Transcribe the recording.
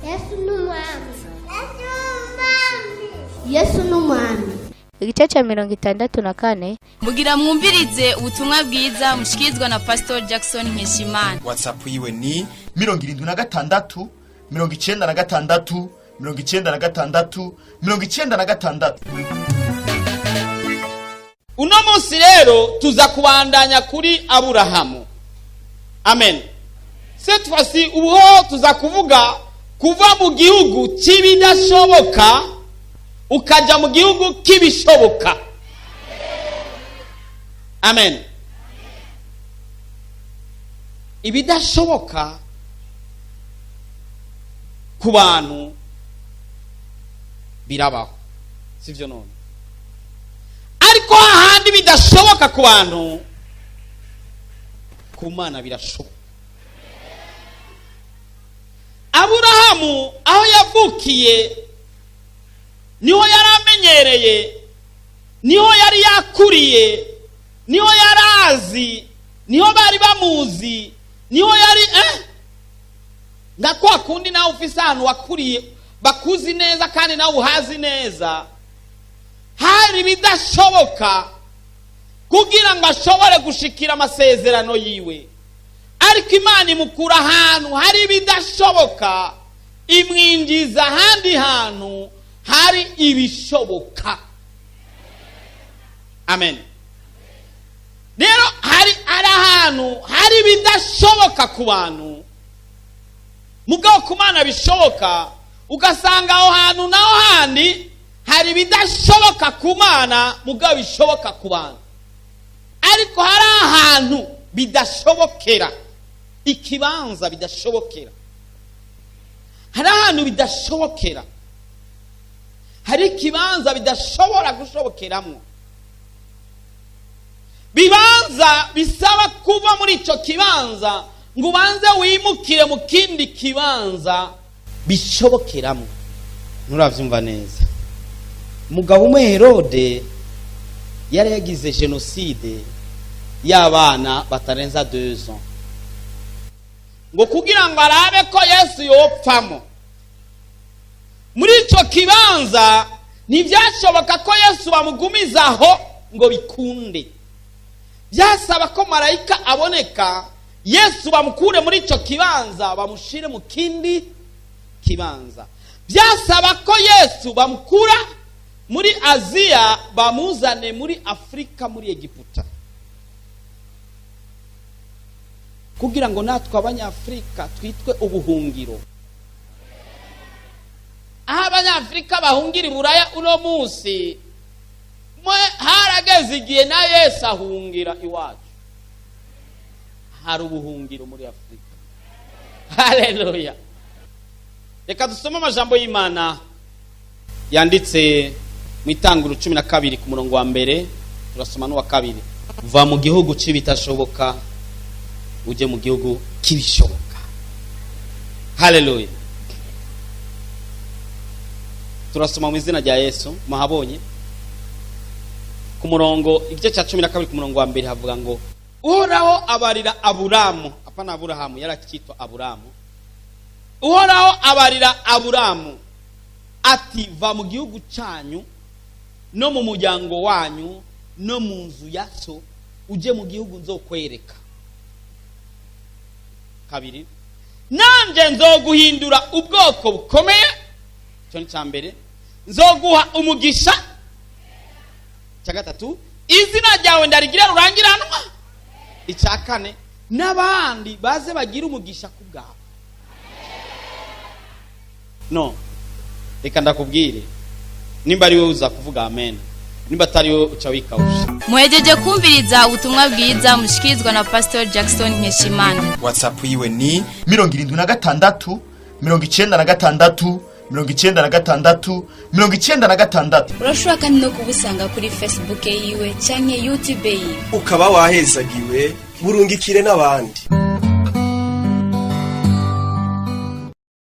Yesu ni umwami. Yesu ni umwami. Igice cya 64. Mugira mwumvirize ubutumwa bwiza mushikirizwa na Pastor Jackson Nkeshimana. WhatsApp yiwe ni 76 96 96 96. Uno munsi rero tuza kubandanya kuri Aburahamu. Amen. Cette fois-ci, ubuho tuza kuvuga kuva mu gihugu cy'ibidashoboka ukaja mu gihugu k'ibishoboka. Amen. Ibidashoboka ku bantu birabaho, sivyo? None ariko hahandi bidashoboka ku bantu, ku Mana birashoboka. Aburahamu aho yavukiye niho yari amenyereye, niho yari yakuriye, niho yari azi, niho bari bamuzi, niho yari nka kwa kundi nawe ufise ahantu wakuriye bakuzi neza kandi nawe uhazi neza. Hari ibidashoboka kugira ngo ashobore gushikira amasezerano yiwe, ariko Imana imukura ahantu hari ibidashoboka, imwinjiza ahandi hantu hari ibishoboka. Amen. Rero hari ahantu hari ibidashoboka ku bantu, mugabo ku Mana bishoboka. Ugasanga aho hantu naho handi hari ibidashoboka ku Mana, mugabo bishoboka ku bantu. Ariko hari ahantu bidashobokera, ikibanza bidashobokera, hari ahantu bidashobokera, hari ikibanza bidashobora gushobokeramo, bibanza bisaba kuva muri icyo kibanza ngo ubanze wimukire mu kindi kibanza bishobokeramo. Nturabyumva neza. Umugabo umwe Herode yari yagize jenoside y'abana batarenza 2 ans, ngo kugira ngo arabe ko Yesu yopfamo. Muri icyo kibanza ntibyashoboka ko Yesu bamugumizaho ngo bikunde. Byasaba ko marayika aboneka, Yesu bamukure muri icyo kibanza bamushire mu kindi kibanza. Byasaba ko Yesu bamukura muri Aziya bamuzane muri Afurika, muri Egiputa, kugira ngo natwe Abanyafurika twitwe ubuhungiro. Aho Abanyafurika bahungira i Buraya uno munsi, harageze igihe na Yesu ahungira iwacu. Hari ubuhungiro muri Afurika. Haleluya. Reka dusome amajambo y'Imana yanditse mu Itanguro 12 ku murongo wa 1, turasoma n'uwa 2. Va mu gihugu cy'ibitashoboka uje mu gihugu k'ibishoboka. Haleluya. Turasoma mu izina rya Yesu. Muhabonye ku murongo, igice cya 12 ku murongo wa 1, havuga ngo: Uhoraho abarira Aburamu. Apana Aburahamu, yari akitwa Aburamu. Uhoraho abarira Aburamu ati: va mu gihugu cyanyu no mu muryango wanyu no mu nzu ya so, uje mu gihugu nzokwereka. 2, nanjye nzoguhindura ubwoko bukomeye. Icyo ni icya mbere. Nzoguha umugisha. Icya 3, izina ryawe ndarigira rurangiranwa. Icya 4, n'abandi baze bagira umugisha ku bwawe. No reka ndakubwire, nimba ari wowe uza kuvuga amen, nimba atari wowe uca wikawusha. Muhejeje kumviriza ubutumwa bwiza mushikirizwa na Pastor Jackson Nkeshimana. WhatsApp yiwe ni 76 96 96 96. Urashobora kandi no kubusanga kuri Facebook yiwe canke YouTube yiwe. Ukaba wahezagiwe, burungikire n'abandi.